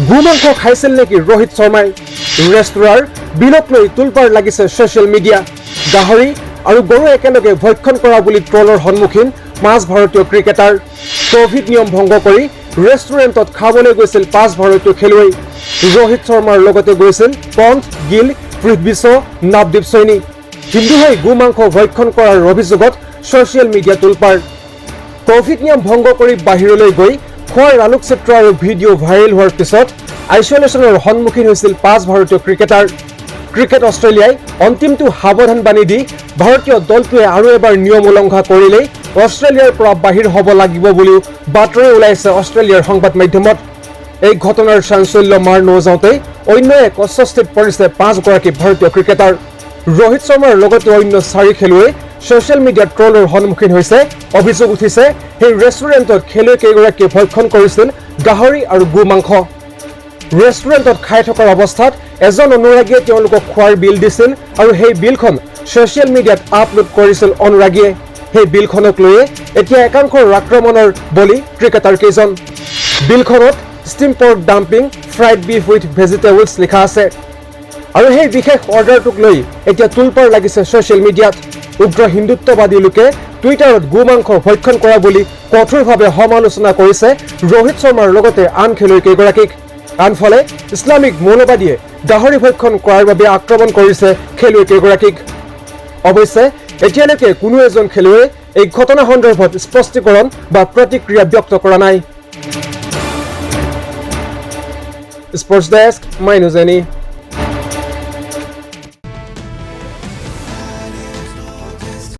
গো মাংস খাইছিল নেকি ৰোহিত শৰ্মাই? ৰেস্তোৰাঁৰ বিলক লৈ তোলপাৰ লাগিছে ছ'চিয়েল মিডিয়া। গাহৰি আৰু গৰু একেলগে ভক্ষণ কৰা বুলি ট্ৰলৰ সন্মুখীন পাঁচ ভাৰতীয় ক্ৰিকেটাৰ। কভিড নিয়ম ভংগ কৰি ৰেষ্টুৰেণ্টত খাবলৈ গৈছিল পাঁচ ভাৰতীয় খেলুৱৈ। ৰোহিত শৰ্মাৰ লগতে গৈছিল পন্থ, গিল, পৃথ্বী শ্ব, নৱদীপ সৈনী। হিন্দু হৈ গো মাংস ভক্ষণ কৰাৰ অভিযোগত ছ'চিয়েল মিডিয়া তোলপাৰ। কভিড নিয়ম ভংগ কৰি বাহিৰলৈ গৈ খোৱাৰ আলোকচিত্ৰ আৰু ভিডিঅ' ভাইৰেল হোৱাৰ পিছত আইচলেশ্যনৰ সন্মুখীন হৈছিল পাঁচ ভাৰতীয় ক্ৰিকেটাৰ। ক্ৰিকেট অষ্ট্ৰেলিয়াই অন্তিমটো সাৱধানবাণী দি ভাৰতীয় দলটোৱে আৰু এবাৰ নিয়ম উলংঘা কৰিলেই অষ্ট্ৰেলিয়াৰ পৰা বাহিৰ হ'ব লাগিব বুলিও বাতৰি ওলাইছে অষ্ট্ৰেলিয়াৰ সংবাদ মাধ্যমত। এই ঘটনাৰ চাঞ্চল্য মাৰ নৌযাওঁতেই অন্য এক অস্বস্তিত পৰিছে পাঁচগৰাকী ভাৰতীয় ক্ৰিকেটাৰ। ৰোহিত শৰ্মাৰ লগতে অন্য চাৰি খেলুৱৈ ছ'চিয়েল মিডিয়াত ট্ৰলৰ সন্মুখীন হৈছে। অভিযোগ উঠিছে, সেই ৰেষ্টুৰেণ্টত খেলুৱৈ কেইগৰাকীয়ে ভক্ষণ কৰিছিল গাহৰি আৰু গো মাংস। ৰেষ্টুৰেণ্টত খাই থকাৰ অৱস্থাত এজন অনুৰাগীয়ে তেওঁলোকক খোৱাৰ বিল দিছিল আৰু সেই বিলখন ছ'চিয়েল মিডিয়াত আপলোড কৰিছিল অনুৰাগীয়ে। সেই বিলখনক লৈয়ে এতিয়া একাংশৰ আক্ৰমণৰ বলি ক্ৰিকেটাৰ কেইজন। বিলখনত "Steam pork dumpling, fried beef with vegetables" লিখা আছে আৰু সেই বিশেষ অৰ্ডাৰটোক লৈ এতিয়া তোলপাৰ লাগিছে ছ'চিয়েল মিডিয়াত। উগ্ৰ হিন্দুত্ববাদী লোকে টুইটাৰত গো মাংস ভক্ষণ কৰা বুলি কঠোৰভাৱে সমালোচনা কৰিছে ৰোহিত শৰ্মাৰ লগতে আন খেলুৱৈ কেইগৰাকীক। আনফালে ইছলামিক মৌলবাদীয়ে গাহৰি ভক্ষণ কৰাৰ বাবে আক্ৰমণ কৰিছে খেলুৱৈ কেইগৰাকীক। অৱশ্যে এতিয়ালৈকে কোনো এজন খেলুৱৈয়ে এই ঘটনা সন্দৰ্ভত স্পষ্টীকৰণ বা প্ৰতিক্ৰিয়া ব্যক্ত কৰা নাই। Sports desk, মাইনুজেনী।